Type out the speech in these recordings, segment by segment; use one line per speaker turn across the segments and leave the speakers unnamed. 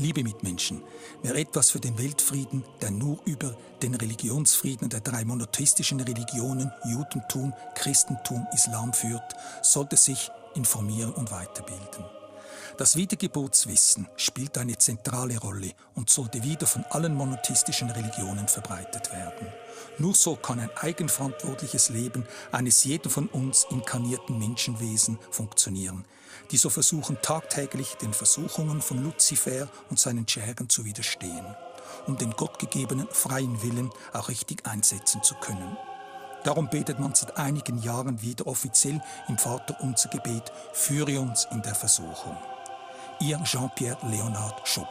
Liebe Mitmenschen, wer etwas für den Weltfrieden, der nur über den Religionsfrieden der drei monotheistischen Religionen Judentum, Christentum, Islam führt, sollte sich informieren und weiterbilden. Das Wiedergeburtswissen spielt eine zentrale Rolle und sollte wieder von allen monotheistischen Religionen verbreitet werden. Nur so kann ein eigenverantwortliches Leben eines jeden von uns inkarnierten Menschenwesen funktionieren, die so versuchen tagtäglich den Versuchungen von Luzifer und seinen Schergen zu widerstehen, um den gottgegebenen freien Willen auch richtig einsetzen zu können. Darum betet man seit einigen Jahren wieder offiziell im Vaterunser-Gebet: Führe uns in der Versuchung. Ihr Jean-Pierre Leonard Schupp.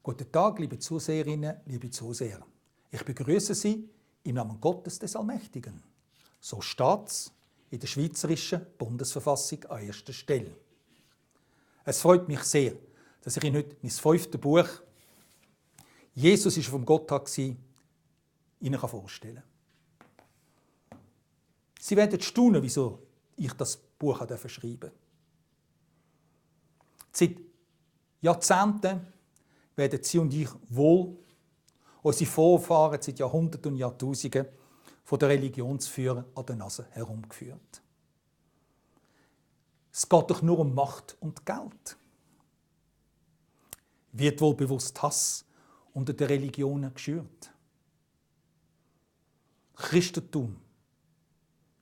Guten Tag, liebe Zuseherinnen, liebe Zuseher. Ich begrüße Sie im Namen Gottes des Allmächtigen. So steht es in der Schweizerischen Bundesverfassung an erster Stelle. Es freut mich sehr, dass ich Ihnen heute mein 5. Buch «Jesus ist vom Gotthard» Ihnen vorstellen kann. Sie werden staunen, wieso ich das Buch schreiben durfte. Seit Jahrzehnten werden Sie und ich wohl, unsere Vorfahren seit Jahrhunderten und Jahrtausenden, von den Religionsführern an der Nase herumgeführt. Es geht doch nur um Macht und Geld. Wird wohl bewusst Hass unter den Religionen geschürt. Christentum,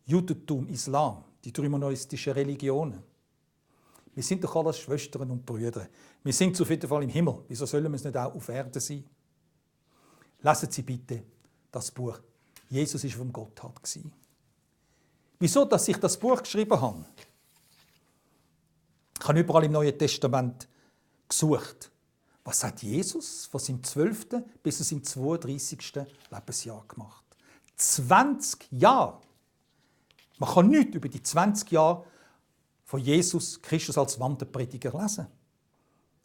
Judentum, Islam, die drei monotheistischen Religionen. Wir sind doch alles Schwestern und Brüder. Wir sind auf jeden Fall im Himmel. Wieso sollen wir es nicht auch auf Erden sein? Lesen Sie bitte das Buch «Jesus ist vom Gotthard». Wieso, dass ich das Buch geschrieben habe? Ich habe überall im Neuen Testament gesucht. Was hat Jesus von seinem 12. bis zu seinem 32. Lebensjahr gemacht? 20 Jahre! Man kann nichts über die 20 Jahre von Jesus Christus als Wanderprediger lesen.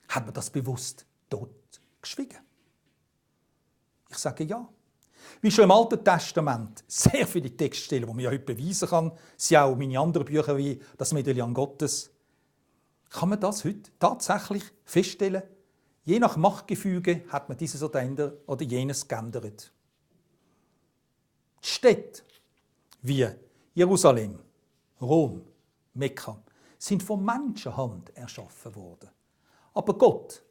Hat man das bewusst tot geschwiegen? Ich sage ja. Wie schon im Alten Testament sehr viele Textstellen, die man ja heute beweisen kann, sind auch meine anderen Bücher wie «Das Medaillon Gottes», kann man das heute tatsächlich feststellen. Je nach Machtgefüge hat man dieses oder jenes geändert. Städte wie Jerusalem, Rom, Mekka sind von Menschenhand erschaffen worden. Aber Gott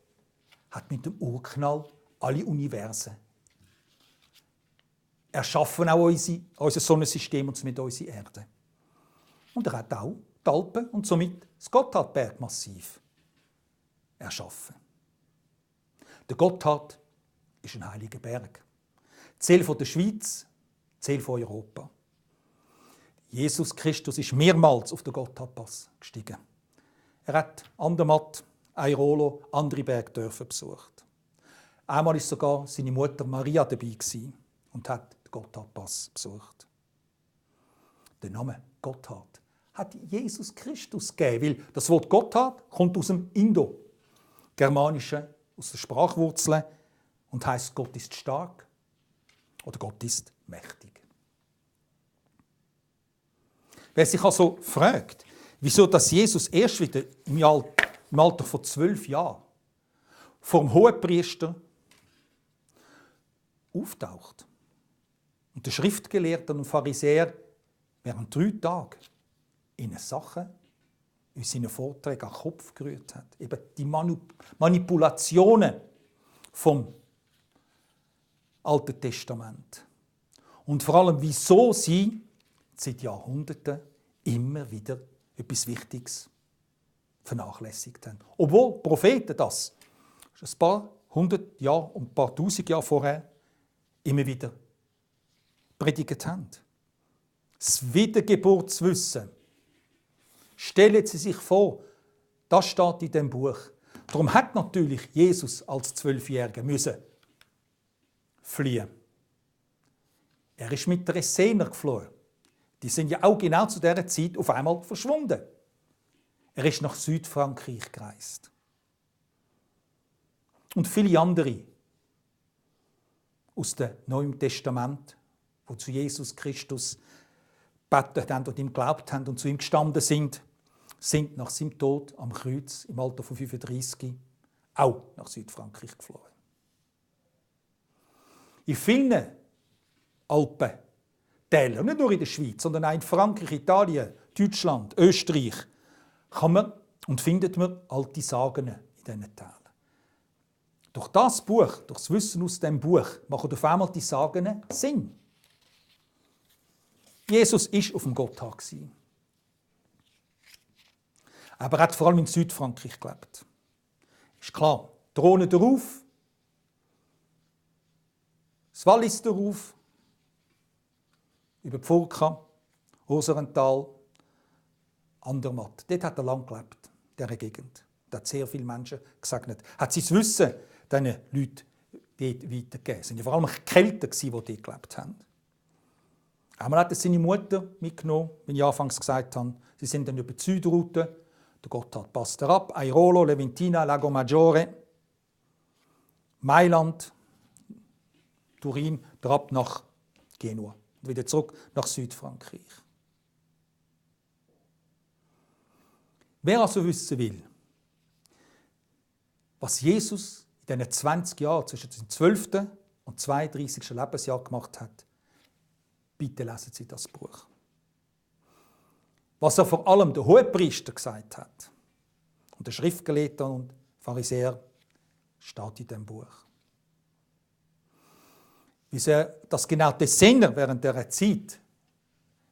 hat mit dem Urknall alle Universen erschaffen, auch unser Sonnensystem und somit unsere Erde. Und er hat auch die Alpen und somit das Gotthardbergmassiv erschaffen. Der Gotthard ist ein heiliger Berg. Ziel der Schweiz, Ziel von Europa. Jesus Christus ist mehrmals auf den Gotthardpass gestiegen. Er hat Andermatt, Airolo, andere Bergdörfer besucht. Einmal war sogar seine Mutter Maria dabei und hat den Gotthardpass besucht. Der Name Gotthard hat Jesus Christus gegeben, weil das Wort Gotthard kommt aus dem Indo-Germanischen, aus der Sprachwurzel und heißt Gott ist stark oder Gott ist mächtig. Wer sich also fragt, wieso dass Jesus erst wieder im Alter von 12 Jahren vom Hohenpriester auftaucht und der Schriftgelehrte und Pharisäer während 3 Tagen ihnen Sachen in seinen Vorträgen an den Kopf gerührt hat. Eben die Manipulationen vom Alten Testament. Und vor allem, wieso sie seit Jahrhunderten immer wieder etwas Wichtiges vernachlässigt haben. Obwohl Propheten das ein paar 100 Jahre und ein paar 1000 Jahre vorher immer wieder predigt haben. Das Wiedergeburtswissen. Stellen Sie sich vor, das steht in dem Buch. Darum hat natürlich Jesus als 12-Jähriger müssen fliehen. Er ist mit den Essener geflohen. Die sind ja auch genau zu dieser Zeit auf einmal verschwunden. Er ist nach Südfrankreich gereist. Und viele andere aus dem Neuen Testament, die zu Jesus Christus gebetet haben und ihm geglaubt haben und zu ihm gestanden sind nach seinem Tod am Kreuz im Alter von 35 auch nach Südfrankreich geflohen. In vielen Alpentälern, nicht nur in der Schweiz, sondern auch in Frankreich, Italien, Deutschland, Österreich, kann man und findet man alte Sagen in diesen Tälern. Durch das Buch, durch das Wissen aus dem Buch, machen auf einmal die Sagen Sinn. Jesus war auf dem Gotthard. Aber er hat vor allem in Südfrankreich gelebt. Ist klar, die Rhone darauf, das Wallis darauf, über die Furka, Roserental, Andermatt. Dort hat er lange gelebt, in dieser Gegend. Da hat sehr viele Menschen gesegnet. Hat sein Wissen diesen Leuten dort weitergegeben. Es waren ja vor allem Kelten, die dort gelebt haben. Einmal hat er seine Mutter mitgenommen, wie ich anfangs gesagt habe. Sie sind dann über die Südroute. Der Gotthard passt ab. Airolo, Leventina, Lago Maggiore, Mailand, Turin, ab nach Genua und wieder zurück nach Südfrankreich. Wer also wissen will, was Jesus in diesen 20 Jahren zwischen dem 12. und 32. Lebensjahr gemacht hat, bitte lesen Sie das Buch. Was er vor allem der Hohepriester gesagt hat und der Schriftgelehrten und Pharisäer, steht in diesem Buch. Wie sie das genau die Sinner während dieser Zeit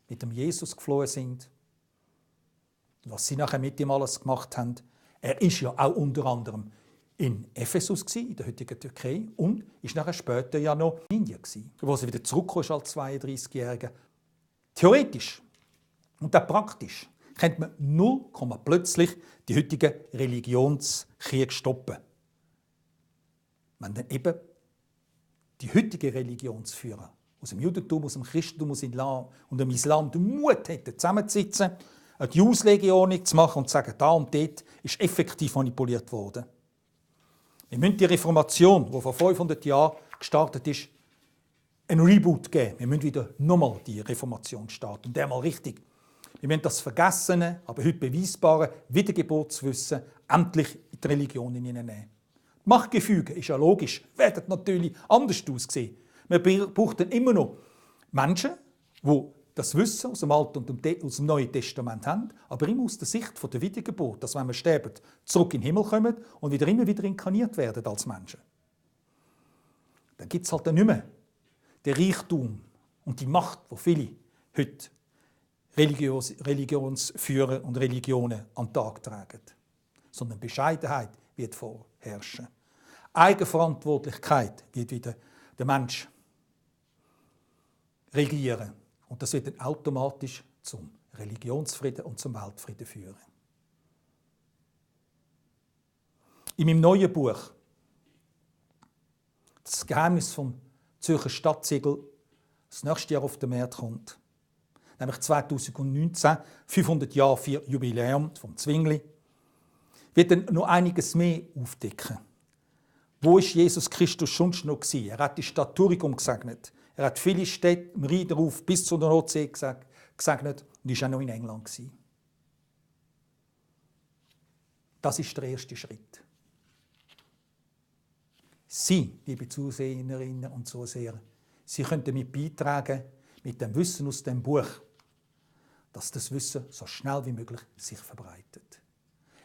mit dem Jesus geflohen sind, was sie nachher mit ihm alles gemacht haben. Er ist ja auch unter anderem in Ephesus, in der heutigen Türkei, und ist nachher später ja noch in Indien, wo er wieder zurückkam als 32-Jähriger. Theoretisch und auch praktisch könnte man null plötzlich die heutigen Religionskriege stoppen. Wenn dann eben die heutigen Religionsführer aus dem Judentum, aus dem Christentum, aus dem Islam den Mut hätten, zusammenzusitzen, eine Auslegung zu machen und zu sagen, da und dort ist effektiv manipuliert worden. Wir müssen die Reformation, die vor 500 Jahren gestartet ist, einen Reboot geben. Wir müssen wieder nochmal die Reformation starten. Und einmal richtig. Wir müssen das vergessene, aber heute beweisbare Wiedergeburtswissen endlich in die Religion hineinnehmen. Die Machtgefüge, ist ja logisch, werden natürlich anders aussehen. Wir brauchen immer noch Menschen, die das Wissen aus dem Alten und aus dem Neuen Testament haben, aber immer aus der Sicht der Wiedergeburt, dass wenn wir sterben, zurück in den Himmel kommen und immer wieder inkarniert werden als Menschen. Dann gibt es halt nicht mehr den Reichtum und die Macht, die viele heute Religionsführer und Religionen an den Tag tragen. Sondern Bescheidenheit wird vorherrschen. Eigenverantwortlichkeit wird wieder der Mensch regieren. Und das wird dann automatisch zum Religionsfrieden und zum Weltfrieden führen. In meinem neuen Buch «Das Geheimnis vom Zürcher Stadtsiegel», das nächstes Jahr auf den Markt kommt, nämlich 2019, 500 Jahre für Jubiläum vom Zwingli, wird dann noch einiges mehr aufdecken. Wo ist Jesus Christus sonst noch gewesen? Er hat die Stadt Thurigum gesegnet. Er hat viele Städte im Rhein darauf bis zur Nordsee gesegnet und war auch noch in England gewesen. Das ist der erste Schritt. Sie, liebe Zuseherinnen und Zuseher, Sie können damit beitragen, mit dem Wissen aus dem Buch, dass das Wissen so schnell wie möglich sich verbreitet.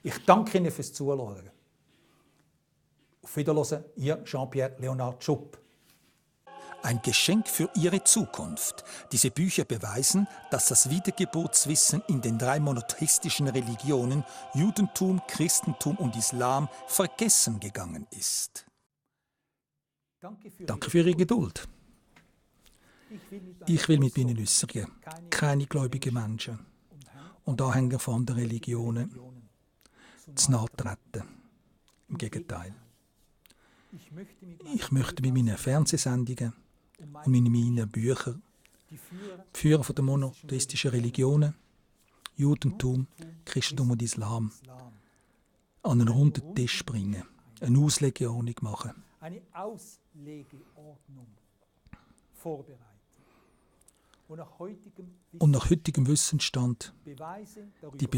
Ich danke Ihnen fürs Zuhören. Auf Wiederhören, Ihr Jean-Pierre Leonard Schupp.
Ein Geschenk für Ihre Zukunft. Diese Bücher beweisen, dass das Wiedergeburtswissen in den 3 monotheistischen Religionen Judentum, Christentum und Islam vergessen gegangen ist. Danke für Ihre Geduld. Ich will mit meinen Äußerungen keine gläubigen Menschen und Anhänger von anderen Religionen zu nahe treten. Im Gegenteil. Ich möchte mit meinen Fernsehsendungen und mit meinen Büchern die Führer der monotheistischen Religionen, Judentum, Christentum und Islam an einen runden Tisch bringen, eine Auslegeordnung machen.
Eine Auslegeordnung vorbereiten.
Und nach heutigem Wissensstand,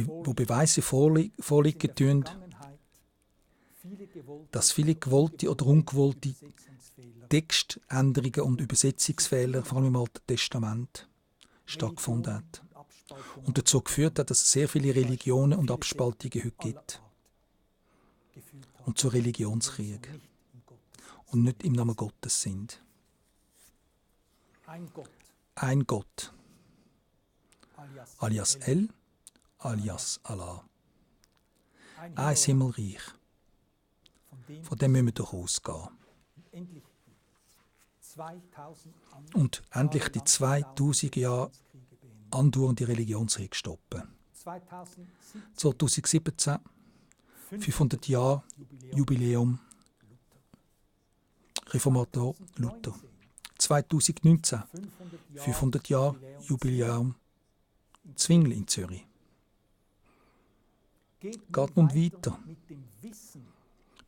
wo Beweise vorliegen tun, dass viele gewollte oder ungewollte Textänderungen und Übersetzungsfehler, vor allem im Alten Testament, stattgefunden hat. Und dazu geführt hat, dass es sehr viele Religionen und Abspaltungen heute gibt. Und zu Religionskrieg. Und nicht im Namen Gottes sind. Ein Gott. Alias El, alias Allah. Ein Himmelreich. Von dem müssen wir doch ausgehen. Und endlich die 2000 Jahre andauernde Religionskrieg stoppen. 2017, 500 Jahre Jubiläum Reformator Luther. 2019, 500 Jahre Jubiläum Zwingli in Zürich. Geht nun weiter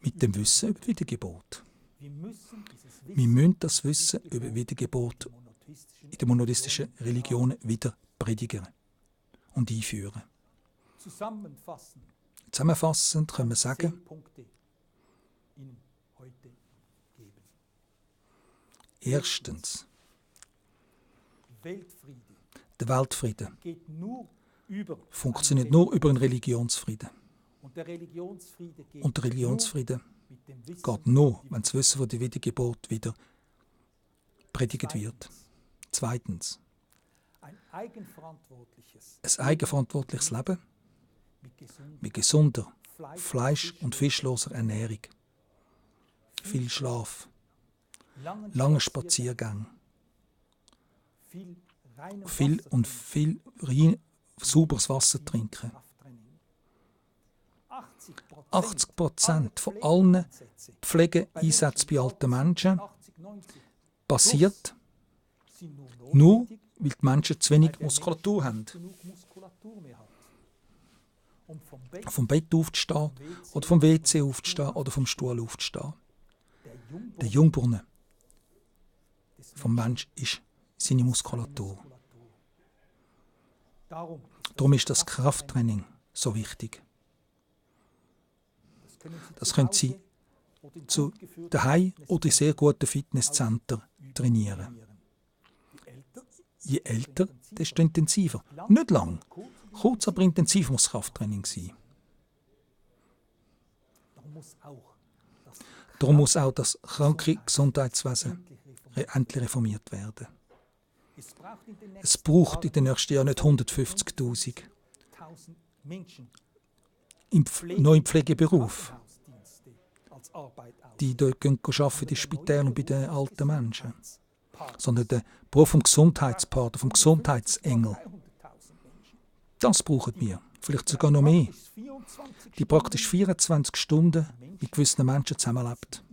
mit dem Wissen über Wiedergeburt. Wir müssen das Wissen über Wiedergeburt in den monotheistischen Religionen wieder predigen und einführen. Zusammenfassend können wir sagen, erstens, der Weltfrieden funktioniert nur über einen Religionsfrieden. Und der Religionsfrieden geht nur, wenn das Wissen von der Wiedergeburt wieder predigt wird. Zweitens, ein eigenverantwortliches Leben mit gesunder, fleisch- und fischloser Ernährung, viel Schlaf, lange Spaziergänge, viel sauberes Wasser trinken. 80% von allen Pflegeeinsätzen bei alten Menschen passiert nur, weil die Menschen zu wenig Muskulatur haben. Vom Bett aufzustehen, oder vom WC aufzustehen, oder vom Stuhl aufzustehen. Der Jungbrunnen vom Menschen ist seine Muskulatur. Darum ist das Krafttraining so wichtig. Das können Sie zu daheim oder in sehr guten Fitnesscenter trainieren. Je älter, desto intensiver. Nicht lang. Kurz, aber intensiv muss Krafttraining sein. Darum muss auch das kranke Gesundheitswesen endlich reformiert werden. Es braucht in den nächsten Jahren nicht 150'000 neuen Pflegeberuf, die dort arbeiten, in Spitälern und bei den alten Menschen, sondern der Beruf vom Gesundheitspartner, vom Gesundheitsengel. Das brauchen wir, vielleicht sogar noch mehr, die praktisch 24 Stunden mit gewissen Menschen zusammenlebt,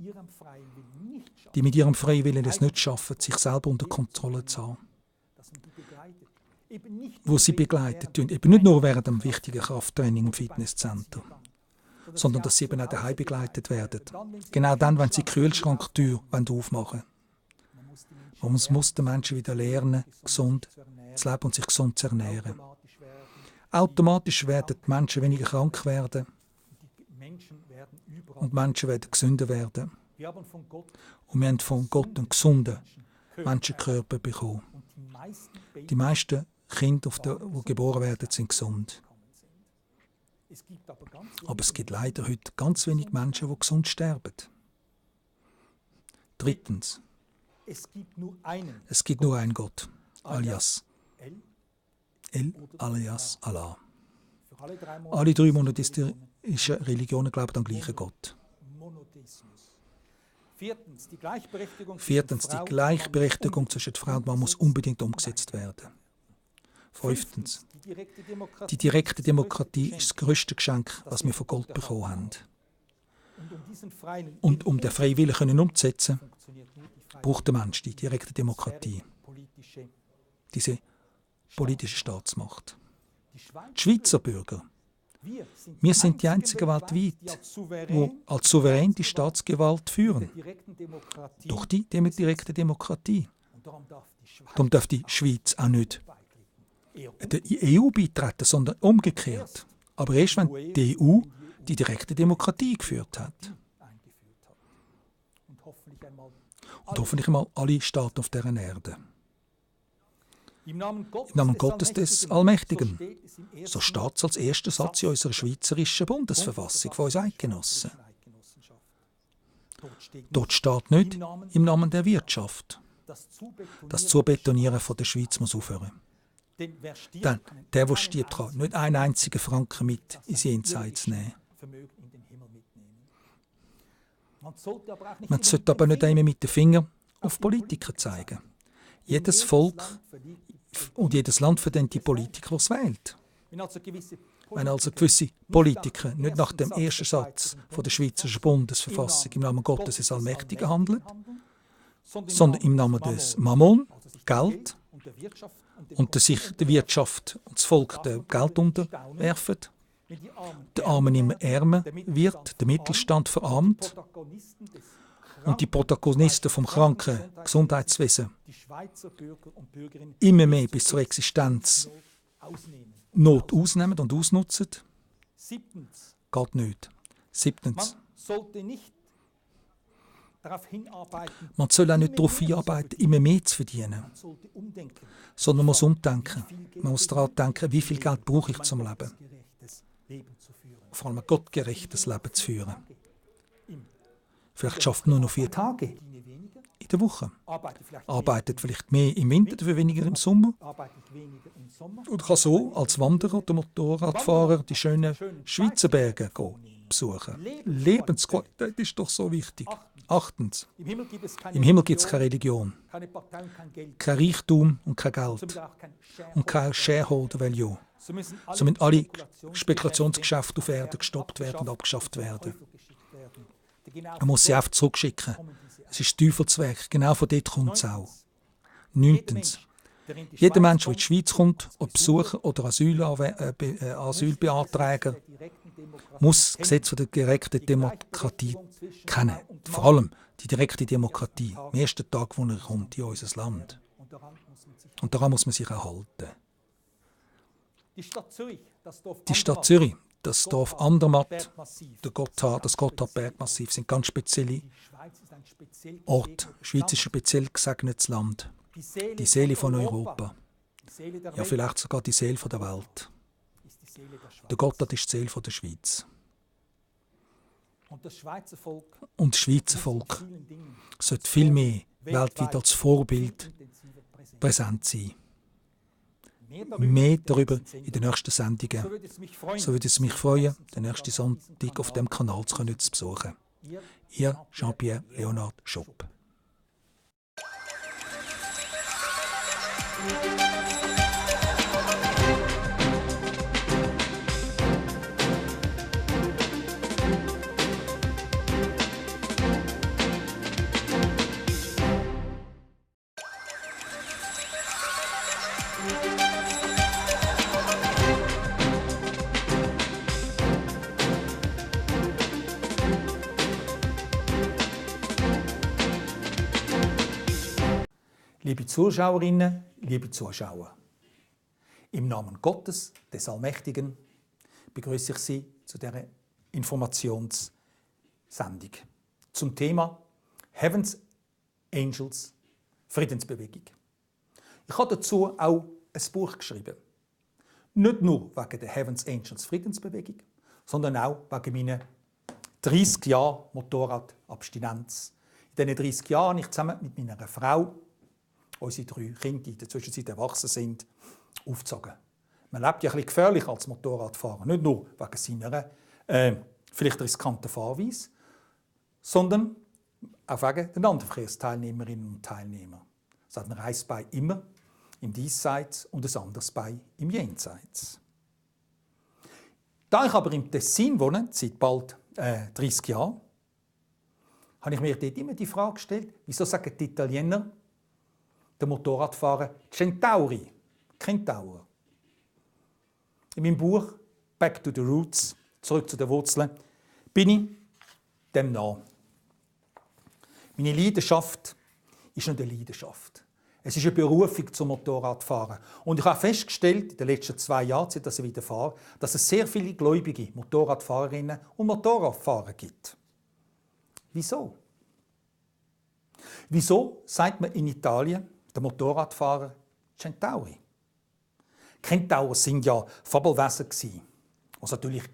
die mit ihrem Freiwillen es nicht schaffen, sich selber unter Kontrolle zu haben, wo sie begleitet tun, eben nicht nur während dem wichtigen Krafttraining im Fitnesscenter, sondern dass sie eben auch daheim begleitet werden. Genau dann, wenn sie die Kühlschranktür aufmachen wollen. Man muss den Menschen wieder lernen, gesund zu leben und sich gesund zu ernähren. Automatisch werden die Menschen weniger krank werden und die Menschen werden gesünder werden. Und wir haben von Gott einen gesunden Menschenkörper bekommen. Die meisten Kinder, die geboren werden, sind gesund. Aber es gibt leider heute ganz wenig Menschen, die gesund sterben. Drittens, es gibt nur einen Gott, alias El, alias Allah. Alle drei monotheistischen Religionen glauben an den gleichen Gott. Viertens, die Gleichberechtigung zwischen Frau und Mann muss unbedingt umgesetzt werden. Fünftens, die direkte Demokratie ist das grösste Geschenk, das wir von Gott bekommen haben. Und um den freien Willen umzusetzen, braucht der Mensch die direkte Demokratie. Diese politische Staatsmacht. Die Schweizer Bürger Wir sind die einzigen weltweit, die als souverän die Staatsgewalt führen. Durch die direkte Demokratie. Darum darf die Schweiz auch nicht der EU beitreten, sondern umgekehrt. Aber erst, wenn die EU die direkte Demokratie geführt hat. Und hoffentlich einmal alle Staaten auf dieser Erde. Im Namen Gottes des Allmächtigen. So steht es als erster Satz in unserer schweizerischen Bundesverfassung von uns Eidgenossen. Dort steht nicht im Namen der Wirtschaft. Das Zubetonieren von der Schweiz muss aufhören. Denn der stirbt, kann nicht einen einzigen Franken mit ins Jenseits nehmen. Man sollte aber nicht immer mit dem Finger auf Politiker zeigen. Jedes Volk und jedes Land verdient die Politiker, die es wählt. Wenn also gewisse Politiker nicht nach dem ersten Satz von der Schweizerischen Bundesverfassung im Namen Gottes des Allmächtigen handeln, sondern im Namen des Mammon, Geld, und sich die Wirtschaft und das Volk dem Geld unterwerfen, der Armen immer ärmer wird, der Mittelstand verarmt und die Protagonisten vom kranken Gesundheitswesen immer mehr bis zur Existenz Not ausnehmen und ausnutzen, geht nicht. 7. Man soll auch nicht darauf hinarbeiten, immer mehr zu verdienen, sondern man muss umdenken. Man muss daran denken, wie viel Geld brauche ich zum Leben. Vor allem ein gottgerechtes Leben zu führen. Vielleicht schafft man nur noch 4 Tage in der Woche. Arbeitet vielleicht mehr im Winter, dafür weniger im Sommer. Und kann so als Wanderer oder Motorradfahrer die schönen Schweizer Berge besuchen. Lebensqualität ist doch so wichtig. 8. Im Himmel gibt es keine Religion, kein Reichtum und kein Geld und kein Shareholder Value. So müssen alle Spekulationsgeschäfte auf Erden gestoppt werden und abgeschafft werden. Man muss sie einfach zurückschicken. Es ist Teufelswerk, genau von dort kommt es auch. 9. Jeder Mensch, der in die Schweiz kommt, ob Besucher oder Asylbeantrager, muss das Gesetz der direkten Demokratie kennen. Vor allem die direkte Demokratie, am ersten Tag, wo er kommt in unser Land. Und daran muss man sich erhalten. Die Stadt Zürich, das Dorf Andermatt, das Gotthardbergmassiv sind ganz spezielle Orte. Die Schweiz ist ein speziell gesegnetes Land. Die Seele von Europa. Ja, vielleicht sogar die Seele der Welt. Der Gotthard ist die Seele der Schweiz. Und das Schweizer Volk sollte viel mehr weltweit als Vorbild präsent sein. Mehr darüber in den nächsten Sendungen. So würde es mich freuen, den nächsten Sonntag auf dem Kanal zu besuchen. Ihr Jean-Pierre Leonard Schopp. Liebe Zuschauerinnen, liebe Zuschauer, im Namen Gottes, des Allmächtigen, begrüße ich Sie zu dieser Informationssendung zum Thema Heaven's Angels Friedensbewegung. Ich habe dazu auch ein Buch geschrieben. Nicht nur wegen der Heaven's Angels Friedensbewegung, sondern auch wegen meiner 30 Jahre Motorradabstinenz. In diesen 30 Jahren habe ich zusammen mit meiner Frau unsere 3 Kinder, die in der Zwischenzeit erwachsen sind, aufgezogen. Man lebt ja ein bisschen gefährlich als Motorradfahrer, nicht nur wegen seiner vielleicht riskanten Fahrweise, sondern auch wegen den anderen Verkehrsteilnehmerinnen und Teilnehmern. Es hat ein Reisbein immer im Diesseits und ein anderes Bein im Jenseits. Da ich aber im Tessin wohne, seit bald 30 Jahren, habe ich mir dort immer die Frage gestellt, wieso sagen die Italiener, der Motorradfahrer Centauri, Kentaur. In meinem Buch
back to the roots, zurück zu den Wurzeln, bin ich dem nah. Meine Leidenschaft ist nicht eine Leidenschaft. Es ist eine Berufung zum Motorradfahren. Und ich habe festgestellt, in den letzten 2 Jahren, seit ich wieder fahre, dass es sehr viele gläubige Motorradfahrerinnen und Motorradfahrer gibt. Wieso? Wieso sagt man in Italien der Motorradfahrer Centauri? Kentaure sind ja Fabelwesen gewesen, was natürlich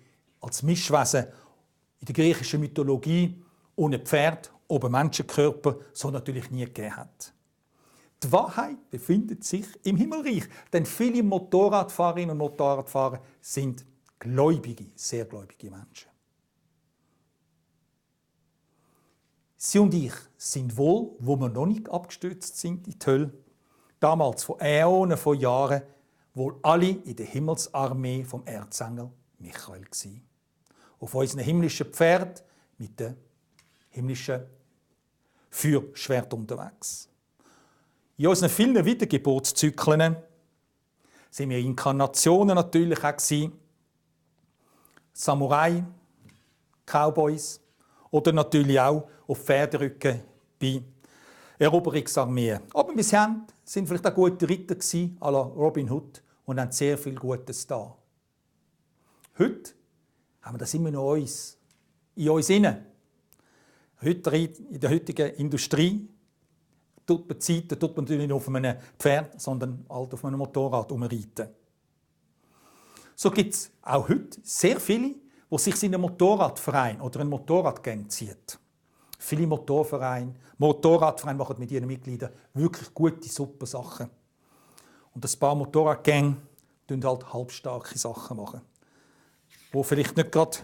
als Mischwesen in der griechischen Mythologie ohne Pferd, ohne Menschenkörper so natürlich nie gegeben hat. Die Wahrheit befindet sich im Himmelreich, denn viele Motorradfahrerinnen und Motorradfahrer sind gläubige, sehr gläubige Menschen. Sie und ich sind wohl, wo wir noch nicht abgestürzt sind in die Hölle, damals vor Äonen von Jahren, wohl alle in der Himmelsarmee vom Erzengel Michael gsi. Auf unseren himmlischen Pferd mit dem himmlischen Feuerschwert unterwegs. In unseren vielen Wiedergeburtszyklen sind wir Inkarnationen natürlich auch gewesen. Samurai, Cowboys oder natürlich auch auf Pferderücken bei Eroberungsarmeen. Aber wir sind vielleicht auch gute Ritter gewesen, à la Robin Hood, und haben sehr viel Gutes da. Heute haben wir das immer noch in uns inne. Heute in der heutigen Industrie tut man natürlich nicht auf einem Pferd, sondern halt auf einem Motorrad umreiten. So gibt es auch heute sehr viele, die sich in einen Motorradverein oder einen Motorradgang ziehen. Viele Motorradvereine machen mit ihren Mitgliedern wirklich gute, super Sachen. Und ein paar Motorradgänge machen halt halbstarke Sachen machen, wo vielleicht nicht gerade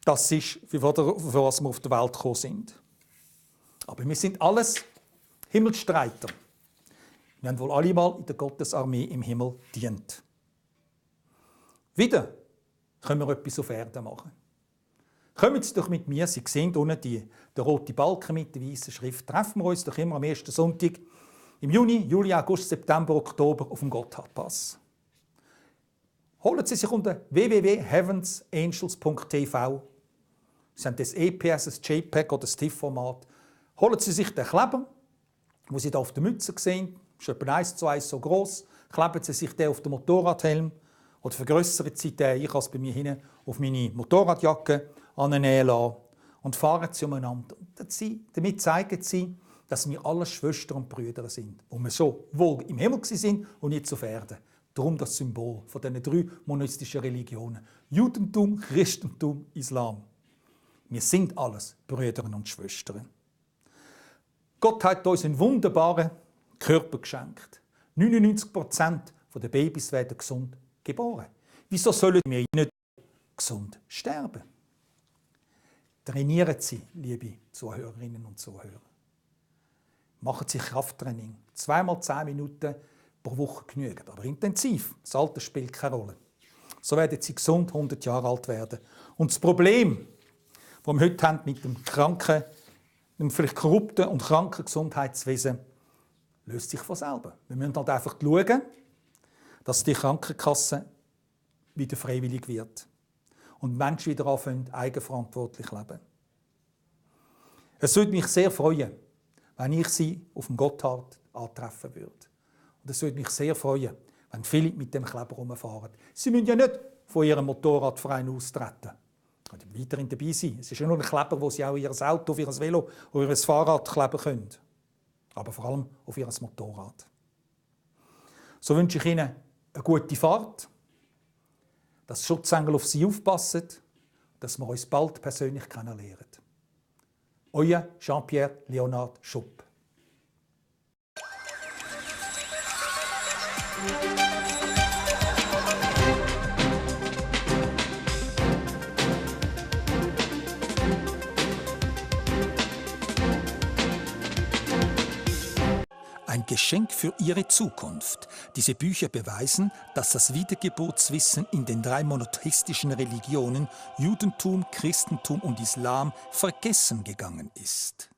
das ist, für was wir auf der Welt gekommen sind. Aber wir sind alles Himmelsstreiter. Wir haben wohl alle mal in der Gottesarmee im Himmel dient. Wieder können wir etwas auf Erden machen. Kommen Sie doch mit mir, Sie sehen unten den roten Balken mit der weißen Schrift. Treffen wir uns doch immer am ersten Sonntag im Juni, Juli, August, September, Oktober auf dem Gotthardpass. Holen Sie sich unter www.heavensangels.tv. Sie haben das EPS, das JPEG oder das TIFF-Format. Holen Sie sich den Kleber, den Sie hier auf der Mütze sehen, ist etwa 1:1 so groß. Kleben Sie sich den auf den Motorradhelm oder vergrössern Sie den, ich kann es bei mir hinten auf meine Motorradjacke annähen lassen und fahren Sie umeinander. Damit zeigen Sie, dass wir alle Schwestern und Brüder sind, wo wir schon wohl im Himmel sind und nicht auf Erden. Darum das Symbol von diesen 3 monistischen Religionen: Judentum, Christentum, Islam. Wir sind alles Brüder und Schwestern. Gott hat uns einen wunderbaren Körper geschenkt. 99% der Babys werden gesund geboren. Wieso sollen wir nicht gesund sterben? Trainieren Sie, liebe Zuhörerinnen und Zuhörer. Machen Sie Krafttraining. 2 x 10 Minuten pro Woche genügend, aber intensiv. Das Alter spielt keine Rolle. So werden Sie gesund 100 Jahre alt werden. Und das Problem, das wir heute haben mit dem kranken, dem vielleicht korrupten und kranken Gesundheitswesen, löst sich von selber. Wir müssen halt einfach schauen, dass die Krankenkasse wieder freiwillig wird und Menschen wieder anfangen, eigenverantwortlich zu leben. Es würde mich sehr freuen, wenn ich Sie auf dem Gotthard antreffen würde. Und es würde mich sehr freuen, wenn viele mit dem Kleber herumfahren. Sie müssen ja nicht von Ihrem Motorradverein austreten. Sie können weiterhin dabei sein. Es ist ja nur ein Kleber, wo Sie auch Ihr Auto, auf Ihr Velo oder Ihr Fahrrad kleben können. Aber vor allem auf Ihr Motorrad. So wünsche ich Ihnen eine gute Fahrt, dass Schutzengel auf Sie aufpassen, dass wir uns bald persönlich kennenlernen. Euer Jean-Pierre Leonard Schupp.
Ein Geschenk für Ihre Zukunft. Diese Bücher beweisen, dass das Wiedergeburtswissen in den 3 monotheistischen Religionen Judentum, Christentum und Islam vergessen gegangen ist.